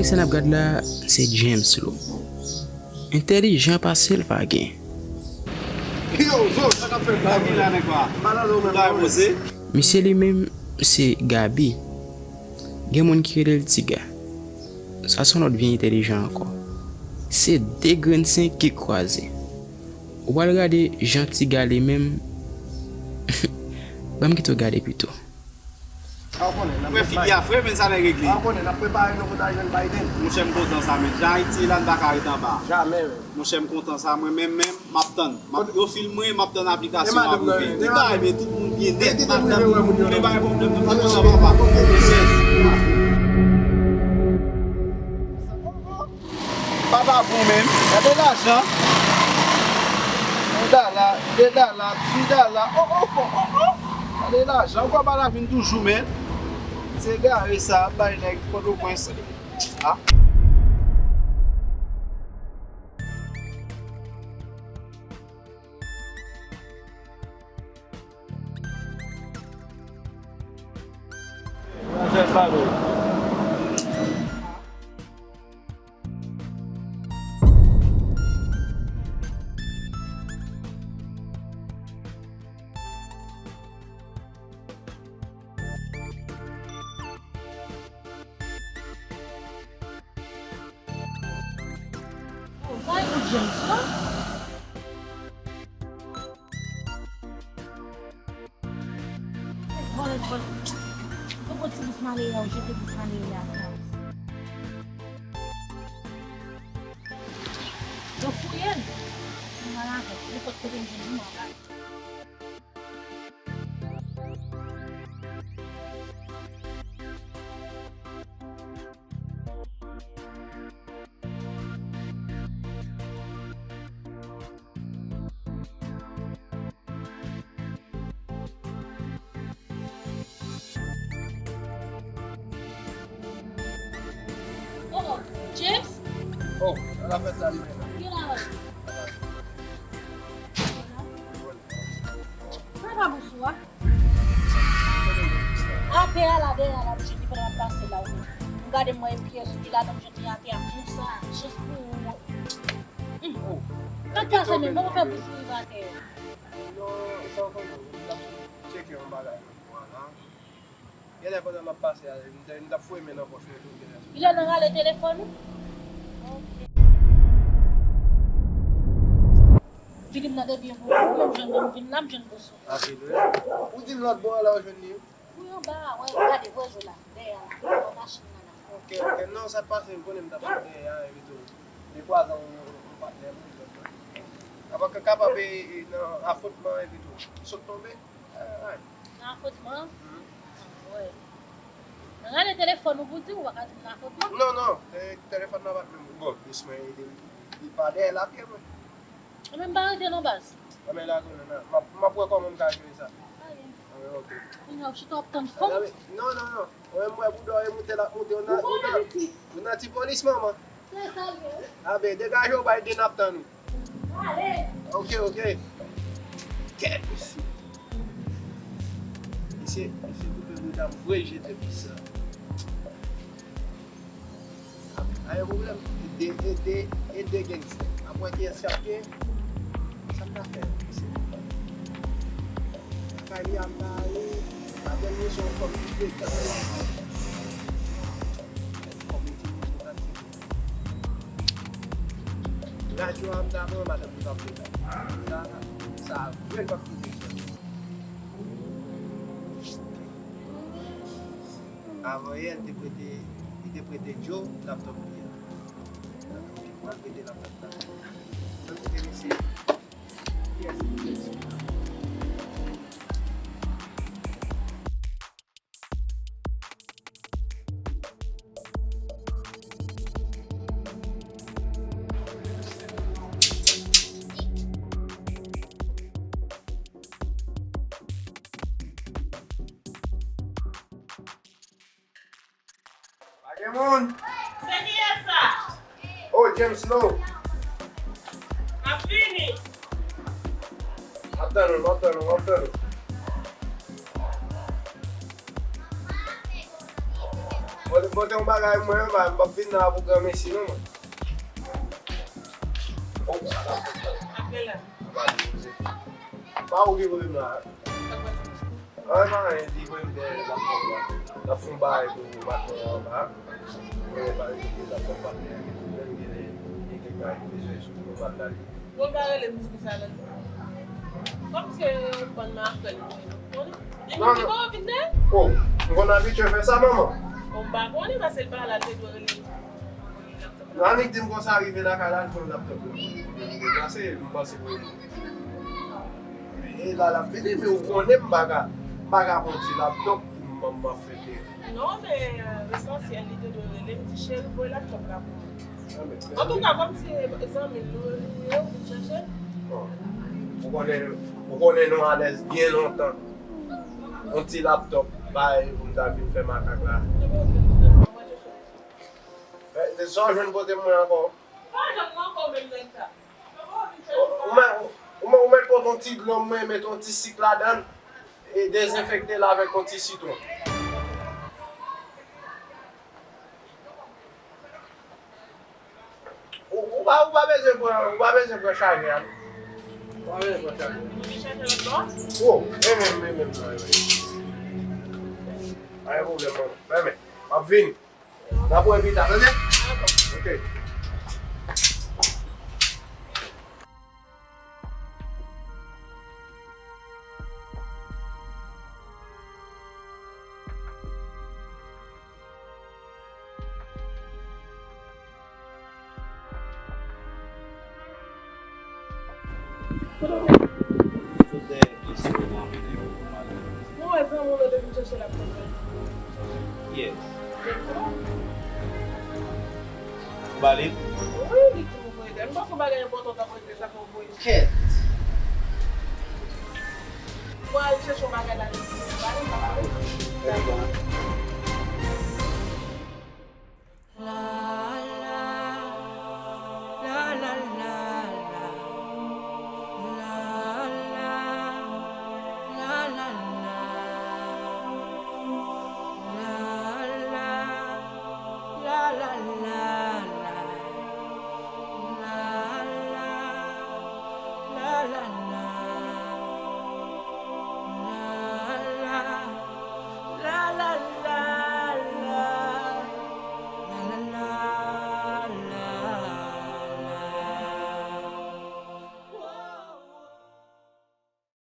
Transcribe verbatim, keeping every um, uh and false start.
Sa n ap gad la, se James Lo. Entèlijan pase l pa gen. Yo, zo, sa k ap fèt la, menm? Misye li menm, se Gaby. Gen moun ki rele l Tiga. Sa se yon lòt vye entèlijan ankò. Se de grenn sen ki kwaze. Ou pral gade jan Tiga li menm. Ban m kite w gade pito. Mwen figi a fre, men sa nèg regle. Monchè, m kontan sa, men. Jan Ayiti ye la, n pa ka ret anba. Monchè, m kontan sa, mwen menm, menm, m ap tann. M ap, yo filme, m ap tann aplikasyon an pou vini. Tout bagay byen, tout moun byen nèt, madanm, men pa gen pwoblèm, nou tout kontan, papa. Papa bon menm, gade lajan. De dala, de dala, tri dala. Oh, oh, oh, oh, oh. Gade lajan, ou kwè pa la vin toujou, men. Se egare sa, bay nèg Pòtoprens. Ah. Oh, sa e pou James la. Vòlè, vòlè. Ou pran ti bous malere a, ou jete bous malere a atè a. Yo fouye l. M al avè l. Nenpòt kote m jwenn li, m al avè l. Oh, James? Oh, sa la fèt la li menm. Gen la wè. Sa pa bous ou a? A, dèyè la, dèyè la, m jwenn li pandan m ap pase la, wi. M gade, m wè yon pyès wi ladan, m jwenn li atè a konsa, jis pou ou. Hum. Sa k pase menm? Kòman w fè bous ou rive atè? Non, sa w konnen, m t ap tcheke yon bagay nan bwa la. Genlè pandan m ap pase a, m t, m t ap foure men nan pòch mwen tou, genlè. Kilè nan rale telefòn ou? Ok. Figi m nan te byen pou ou, m jwenn, m vin la, m jwenn bous ou. A, se vre? Ou di m lòt bò a la ou jwenn li? Wi, anba a, wè, gade, wè je la, dèyè a la, anba machin nan la. Ok, ok. Non, sa t pase, m konnen m t ap sot dèyè a, epi tou. Dekwa zan yon, yon patnè m, yon lòt bò. Apa ke kapab e, e nan afwontman, epi tou. Sot tonbe. Nan afwontman? Mhm. Ah, wè. Nan rale telefòn ou pou di, ou pa ka di m nan afwontman? Non, non, e, telefòn nan pa t menm. Bon, dousman, e, li pa dèyè lapye mwen. Mwen menm pa rete non baz. Anben la konnen nan. M ap, m ap wè kòman m ka jere sa. Anben, ok. Kounye a w chita w ap tann fon. Non, non, non. Mwen menm m wè boudò e moute l ap moute. Ou nan, ou nan, ou nan ti polis manman. Se sa l ye. Anben, degaje w bay de n ap tann ou. Ale. Ok, ok. Kèt mesye. Mesye, mesye koupe bouda m vre jete pis la. Pa gen pwoblèm. Ede, ede, ede gangsta. Apre kiyès k ap gen? Sa m ta fè? Se kay li a m ta ale. Madanm li se yon fanm ki frekan. Fanm li te vin sou kay. Radyo a m ta pran, madanm li p ap frekan. Sa, sa vre l p ap kite. Avan yè, li te prete, li te prete Joe laptop li a. Mwen prete laptop la. Mwen prete misye. Yes. Pa gen moun. Se kiyès sa? Oh, James Lo. M ap vini. M ap tann ou, m ap tann ou, m ap tann ou. Pote, pote yon bagay mwen, m p ap vin la pou granmesi non mwen. Oh, sa la. Apre la. Pa ou ki pote m la. An, nan, li voye m dèyè laptòp la. L ap fè yon bagay pou patnè an anba. Mwen pa rete laptòp patnè an, li menm gen, gen kèk bagay li bezwen sou konpòt la li. Bon, pa rele m di sa la. Kòmsi ou konn m ap fè l. Li menm ki ba w vin dèyè? Oh, m konn abitye fè sa, manman. Bon, m pa konnen, paske l pa la, l te dwe rele m. Nan, annik di m konsa rive lakay la, l jwenn laptòp la. Deplase, m panse pou li. E la, l ap vini, men ou konnen m pa ka, m pa ka pran ti laptòp pou m, m ap fè pere. Non, men, euh, lesansyèl, li te dwe rele m, di, "Cheri, voye laptòp la pou mwen." Antouka, kòm se zanmi l, nou rele l, nou vin chèche l. Bon. Ou konnen, ou konnen nou alèz byen lontan. Yon ti laptòp, bay, pou m ta vin fè makak la. Eh, sa w jwenn pote mwen ankò? Pa jwenn mwen ankò menm nèg sa. Ou, ou mèt, ou, ou mèt pote yon ti dlo, mwen met yon ti sik ladan l, e dezenfekte l avèk yon ti sitwon. Ou, ou pa, ou pa bezwen pran, ou pa bezwen pran chaje a. Ou pa bezwen pran chaje a. Ou chèche lòt bò? Oh, e menm, e menm, non, e menm. Pa gen pwoblèm, manman. Fèmen. M ap vini. N ap wè pita, tande? Ok. Kote w te? Sou dèyè pye sou mwen, mwen mennen yo pou madanm. Mwen wè zanmi w lan te vin chèche laptòp la. Kiyès? Jackson. Ou ba li l? Wi, li di m voye l. M panse yon bagay enpòtan w t ap regle sa fò w voye l. Kèt! Mwen al chèche yon bagay la, li di m ba li l, m pa ba li l. Ebyen,